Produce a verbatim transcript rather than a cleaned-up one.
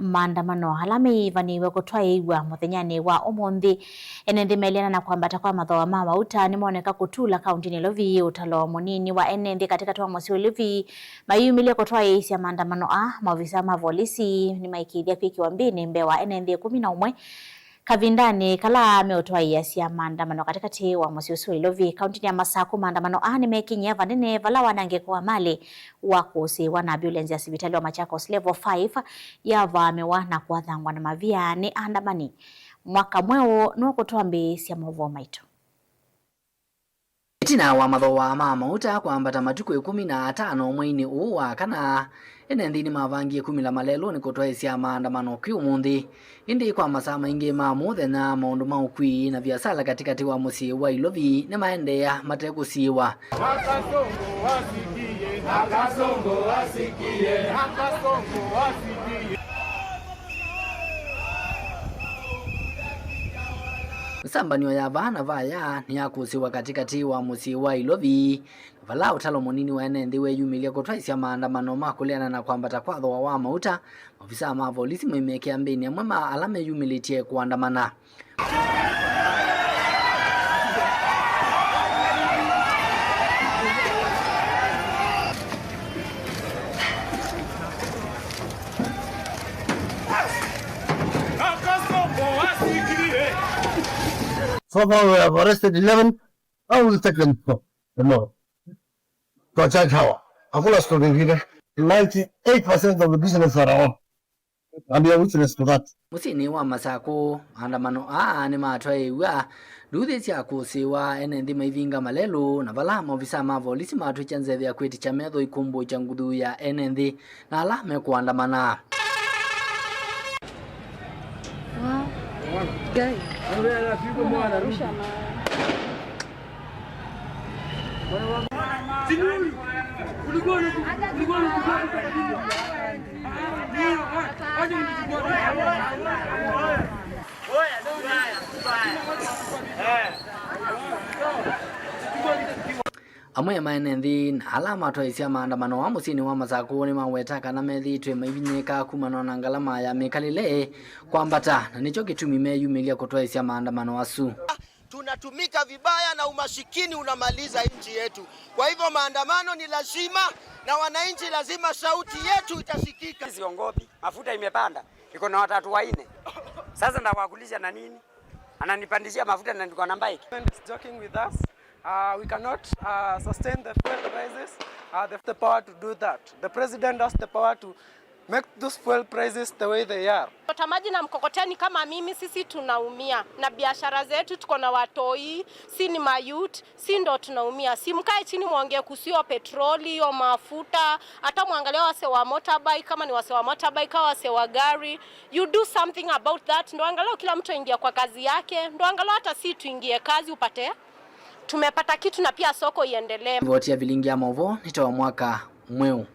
Maandamano ala meyĩvanĩw'e kũtwaĩĩw'a mũthenyanĩ wa ũmũnthĩ. Ene nthĩ meliana na kwambata kwa mathooa ma mauta nĩmoneka kũtula kauntinĩ Ilovi. Ũtalo mũnini wa ene nthĩ katĩkatĩ wa mũsyĩ wa Ilovi mayumĩlye kũtwaĩĩsya maandamano aa, maovisa ma volisi nĩmaĩkĩĩthya kwĩkĩwa mbĩnĩ mbee wa ene nthĩ ĩkũmi na ũmwe kavindanĩ kala meũtwaĩĩasya maandamano katĩkatĩ wa mũsyĩ ũsu wa Ilovi. Kauntinĩ ya Masaku, maandamano aa nĩmekinyie vanene vala wanangĩko wa malĩ wakũsĩĩwa na ambulance ya sivitalĩ wa Machakos Level five yavaamĩwa na kwathangwa na mavia nĩ aandamani. Mwaka mweũ nũkũtwambĩĩsya maũvoo maitũ. Ĩtina wa mathooa ma mauta kwambata matukũ ĩkũmi na atano mweinĩ ũũ wa kana, ene nthĩ nĩmavangie kumĩla malelũnĩ kũtwaĩĩsya maandamano kwĩ ũmũnthĩ. Ĩndĩ kwa masaa maingĩ ma mũthenya, maũndũ ma ũkui na viasala katĩkatĩ wa mũsyĩ wa Ilovi nĩmaendeea mate kũsiĩĩwa. Akasongo asikie, akasongo asikie, akasongo asikie. Mĩsambanĩo ya vaa na vaya nĩyakũsĩĩwa katĩkatĩ wa mũsyĩ wa Ilovi, vala ũtalo mũnini wa ene nthĩ weyumĩlya kũtwaĩĩsya maandamano ma kũleana na kwambata kwa thooa wa mauta, maovisaa ma volisi maimekĩa mbĩnĩ amwe ma ala meyumĩlĩtye kũandamana. So far we have arrested eleven. How will take them to tomorrow? To charge hawa. Hakuna story ingine. Ninety-eight percent of the business are on. And you are witness to that. Mũsyĩnĩ wa Masakũ, maandamano aa nĩmatwaĩĩw'a nduthi sya kũsĩĩwa ene nthĩ maivinga malelũ, na vala maovisa ma volisi matwĩkya nzeve ya kwĩtĩkya metho ikũmbũkya nguthu ya ene nthĩ na ala mekũandamana. Amwe ma ene nthĩ na ala matwaĩĩsya maandamano aa mũsyĩnĩ wa Masakũ nĩmaweta kana methĩĩtwe maivinyĩĩka kumana na ngalama ya mĩkalĩle kwambata, na nĩkyo kĩtumi meyumĩlya kũtwaĩĩsya maandamano asu. Tunatumika vibaya na umasikini unamaliza nchi yetu. Kwa hivyo maandamano ni lazima, na wananchi lazima sauti yetu itasikika. Siongopi, mafuta imepanda, iko na watatu wanne. Sasa ndawakulisha na nini? Ananipandishia mafuta na niko na bike. Government is joking with us. Uh, we cannot, uh, sustain the fuel prices. Uh, they have the power to do that. The president has the power to make those fuel prices the way they are. Chota maji na mkokoteni kama mimi, sisi tunaumia. Na biashara zetu, tuko na watoi, si ni mayut, si ndo tunaumia. Si mkae chini mwongee kuhusu hiyo petroli, hiyo mafuta, hata mwangalia wase wa motorbike, kama ni wase wa motorbike, au wase wa gari. You do something about that. Ndo angalau kila mtu aingia kwa kazi yake. Ndo angalau hata si tuingie kazi upate. Tumepata kitu na pia soko iendelee. Ripoti ya Vilingi ya Maũvoo nĩ ta wa mwaka mweũ.